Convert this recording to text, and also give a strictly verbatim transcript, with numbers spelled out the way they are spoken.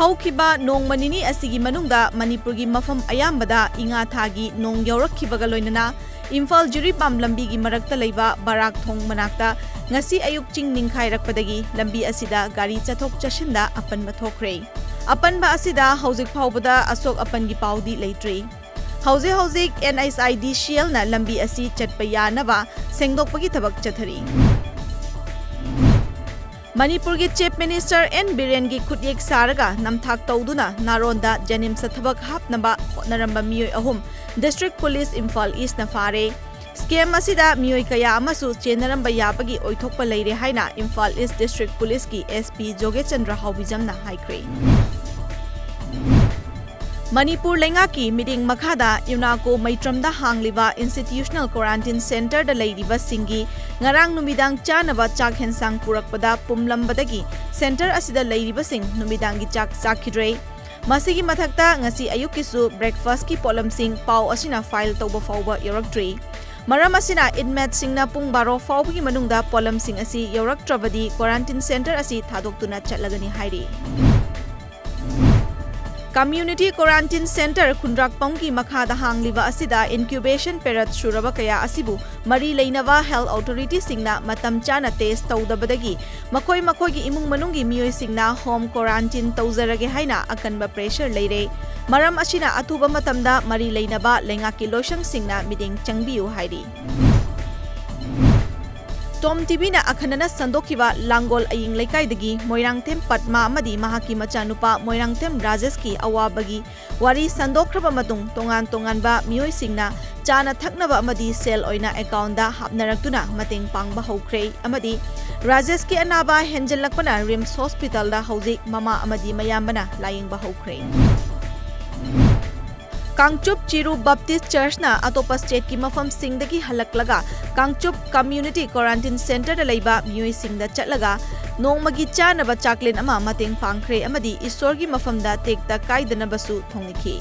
ꯍꯧꯈꯤꯕ ꯅꯣꯡꯃ ꯅꯤꯅꯤ ꯑꯁꯤꯒꯤ ꯃꯅꯨꯡꯗ ꯃꯅꯤꯄꯨꯔꯒꯤ ꯃꯐꯝ ꯑꯌꯥꯝꯕꯗ ꯏꯉꯥ ꯊꯥꯒꯤ ꯅꯣꯡ ꯌꯧꯔꯛꯈꯤꯕꯒ ꯂꯣꯏꯅꯅ ꯏꯝꯐꯥꯜ ꯖꯤꯔꯤꯕꯥꯝ ꯂꯝꯕꯤꯒꯤ ꯃꯔꯛꯇ ꯂꯩꯕ ꯕꯔꯥꯛ ꯊꯣꯡ ꯃꯅꯥꯛꯇ ꯉꯁꯤ ꯑꯌꯨꯛ ꯆꯤꯡ ꯅꯤꯡꯈꯥꯏꯔꯛꯄꯗꯒꯤ ꯂꯝꯕꯤ ꯑꯁꯤꯗ ꯒꯥꯔꯤ ꯆꯠꯊꯣꯛ ꯆꯠꯁꯤꯟꯗ ꯑꯄꯟꯕ ꯊꯣꯛꯈ꯭ꯔꯦ꯫ ꯑꯄꯟꯕ ꯑꯁꯤꯗ ꯍꯧꯖꯤꯛ ꯐꯥꯎꯕꯗ ꯑꯁꯣꯛ ꯑꯄꯟꯒꯤ ꯄꯥꯎꯗꯤ ꯂꯩꯇ꯭ꯔꯤ꯫ ꯍꯧꯖꯤꯛ ꯍꯧꯖꯤꯛ NHIDCLꯅ ꯂꯝꯕꯤ ꯑꯁꯤ ꯆꯠꯄ ꯌꯥꯅꯕ ꯁꯦꯡꯗꯣꯛꯄꯒꯤ ꯊꯕꯛ ꯆꯠꯊꯔꯤ꯫ ꯃꯅꯤꯄꯨꯔꯒꯤ Chief Minister N ꯕꯤꯔꯦꯟꯒꯤ ꯈꯨꯠꯌꯦꯛ ꯁꯥꯔꯒ ꯅꯝꯊꯥꯛ ꯇꯧꯗꯨꯅ ꯅꯥꯔꯣꯟꯗ JNIMSꯇ ꯊꯕꯛ ꯍꯥꯞꯅꯕ ꯍꯣꯠꯅꯔꯝꯕ ꯃꯤꯑꯣꯏ ꯑꯍꯨꯝ District Police ꯏꯝꯐꯥꯜ Eastꯅ ꯐꯥꯔꯦ꯫ Scam ꯑꯁꯤꯗ ꯃꯤꯑꯣꯏ ꯀꯌꯥ ꯑꯃꯁꯨ ꯆꯦꯟꯅꯔꯝꯕ ꯌꯥꯕꯒꯤ ꯑꯣꯏꯊꯣꯛꯄ ꯂꯩꯔꯦ ꯍꯥꯏꯅ ꯏꯝꯐꯥꯜ East District Policeꯀꯤ SP ꯖꯣꯒꯦꯆꯟꯗ꯭ꯔ ꯍꯥꯎꯕꯤꯖꯝꯅ ꯍꯥꯏꯈ꯭ꯔꯦ꯫ ꯃꯅꯤꯄꯨꯔ ꯂꯩꯉꯥꯛꯀꯤ ꯃꯤꯠꯌꯦꯡ ꯃꯈꯥꯗ ꯌꯨꯅꯥꯀꯣ ꯃꯩꯇ꯭ꯔꯝꯗ ꯍꯥꯡꯂꯤꯕ Institutional Quarantine Centreꯗ ꯂꯩꯔꯤꯕꯁꯤꯡꯒꯤ ꯉꯔꯥꯡ ꯅꯨꯃꯤꯗꯥꯡ ꯆꯥꯅꯕ ꯆꯥꯛ ꯍꯦꯟꯁꯥꯡ ꯄꯨꯔꯛꯄꯗ ꯄꯨꯝꯂꯝꯕꯗꯒꯤ centre ꯑꯁꯤꯗ ꯂꯩꯔꯤꯕꯁꯤꯡ ꯅꯨꯃꯤꯗꯥꯡꯒꯤ ꯆꯥꯛ ꯆꯥꯈꯤꯗ꯭ꯔꯦ꯫ ꯃꯁꯤꯒꯤ ꯃꯊꯛꯇ ꯉꯁꯤ ꯑꯌꯨꯛꯀꯤꯁꯨ breakfastꯀꯤ ꯄꯣꯠꯂꯝꯁꯤꯡ ꯄꯥꯎ ꯑꯁꯤꯅ file ꯇꯧꯕ ꯐꯥꯎꯕ ꯌꯧꯔꯛꯇ꯭ꯔꯤ꯫ ꯃꯔꯝ ꯑꯁꯤꯅ inmateꯁꯤꯡꯅ ꯄꯨꯡ ꯕꯥꯔꯣ ꯐꯥꯎꯕꯒꯤ ꯃꯅꯨꯡꯗ ꯄꯣꯠꯂꯝꯁꯤꯡ ꯑꯁꯤ ꯌꯧꯔꯛꯇ꯭ꯔꯕꯗꯤ quarantine centre ꯑꯁꯤ ꯊꯥꯗꯣꯛꯇꯨꯅ ꯆꯠꯂꯒꯅꯤ ꯍꯥꯏꯔꯤ꯫ Community Quarantine Centre ꯈꯨꯟꯗ꯭ꯔꯥꯛꯄꯝꯒꯤ ꯃꯈꯥꯗ ꯍꯥꯡꯂꯤꯕ ꯑꯁꯤꯗ incubation period ꯁꯨꯔꯕ ꯀꯌꯥ ꯑꯁꯤꯕꯨ ꯃꯔꯤ ꯂꯩꯅꯕ health authorityꯁꯤꯡꯅ ꯃꯇꯝ ꯆꯥꯅ test ꯇꯧꯗꯕꯗꯒꯤ ꯃꯈꯣꯏ ꯃꯈꯣꯏꯒꯤ ꯏꯃꯨꯡ ꯃꯅꯨꯡꯒꯤ ꯃꯤꯑꯣꯏꯁꯤꯡꯅ home quarantine ꯇꯧꯖꯔꯒꯦ ꯍꯥꯏꯅ ꯑꯀꯟꯕ pressure ꯂꯩꯔꯦ꯫ ꯃꯔꯝ ꯑꯁꯤꯅ ꯑꯊꯨꯕ ꯃꯇꯝꯗ ꯃꯔꯤ ꯂꯩꯅꯕ ꯂꯩꯉꯥꯛꯀꯤ ꯂꯣꯏꯁꯪꯁꯤꯡꯅ ꯃꯤꯠꯌꯦꯡ ꯆꯪꯕꯤꯌꯨ ꯍꯥꯏꯔꯤ꯫ Tom TVꯅ ꯑꯈꯟꯅꯅ ꯁꯟꯗꯣꯛꯈꯤꯕ ꯂꯥꯡꯒꯣꯜ ꯑꯌꯤꯡ ꯂꯩꯀꯥꯏꯗꯒꯤ ꯃꯣꯏꯔꯥꯡꯊꯦꯝ ꯄꯗꯃꯥ ꯑꯃꯗꯤ ꯃꯍꯥꯛꯀꯤ ꯃꯆꯥꯅꯨꯄꯥ ꯃꯣꯏꯔꯥꯡꯊꯦꯝ ꯔꯥꯖꯦꯁꯀꯤ ꯑꯋꯥꯕꯒꯤ ꯋꯥꯔꯤ ꯁꯟꯗꯣꯛꯈ꯭ꯔꯕ ꯃꯇꯨꯡ, ꯇꯣꯉꯥꯟ ꯇꯣꯉꯥꯟꯕ ꯃꯤꯑꯣꯏꯁꯤꯡꯅ ꯆꯥꯅ ꯊꯛꯅꯕ ꯑꯃꯗꯤ ꯁꯦꯜ ꯑꯣꯏꯅ accountꯗ ꯍꯥꯞꯅꯔꯛꯇꯨꯅ ꯃꯇꯦꯡ ꯄꯥꯡꯕ ꯍꯧꯈ꯭ꯔꯦ ꯑꯃꯗꯤ ꯔꯥꯖꯦꯁꯀꯤ ꯑꯅꯥꯕ ꯍꯦꯟꯖꯜꯂꯛꯄꯅ RIMS hospitalꯗ ꯍꯧꯖꯤꯛ ꯃꯃꯥ ꯑꯃꯗꯤ ꯃꯌꯥꯝꯕꯅ ꯂꯥꯌꯦꯡꯕ ꯍꯧꯈ꯭ꯔꯦ꯫ ꯀꯥꯡꯆꯨꯞ ꯆꯤꯔꯨ Baptist Churchꯅ ꯑꯇꯣꯞꯄ stateꯀꯤ ꯃꯐꯝꯁꯤꯡꯗꯒꯤ ꯍꯜꯂꯛꯂꯒ ꯀꯥꯡꯆꯨꯞ Community Quarantine Centreꯗ ꯂꯩꯕ ꯃꯤꯑꯣꯏꯁꯤꯡꯗ ꯆꯠꯂꯒ ꯅꯣꯡꯃꯒꯤ ꯆꯥꯅꯕ ꯆꯥꯛꯂꯦꯟ ꯑꯃ ꯃꯇꯦꯡ ꯄꯥꯡꯈ꯭ꯔꯦ ꯑꯃꯗꯤ ꯏꯁꯣꯔꯒꯤ ꯃꯐꯝꯗ ꯇꯦꯛꯇ ꯀꯥꯏꯗꯅꯕꯁꯨ ꯊꯧꯅꯤꯈꯤ꯫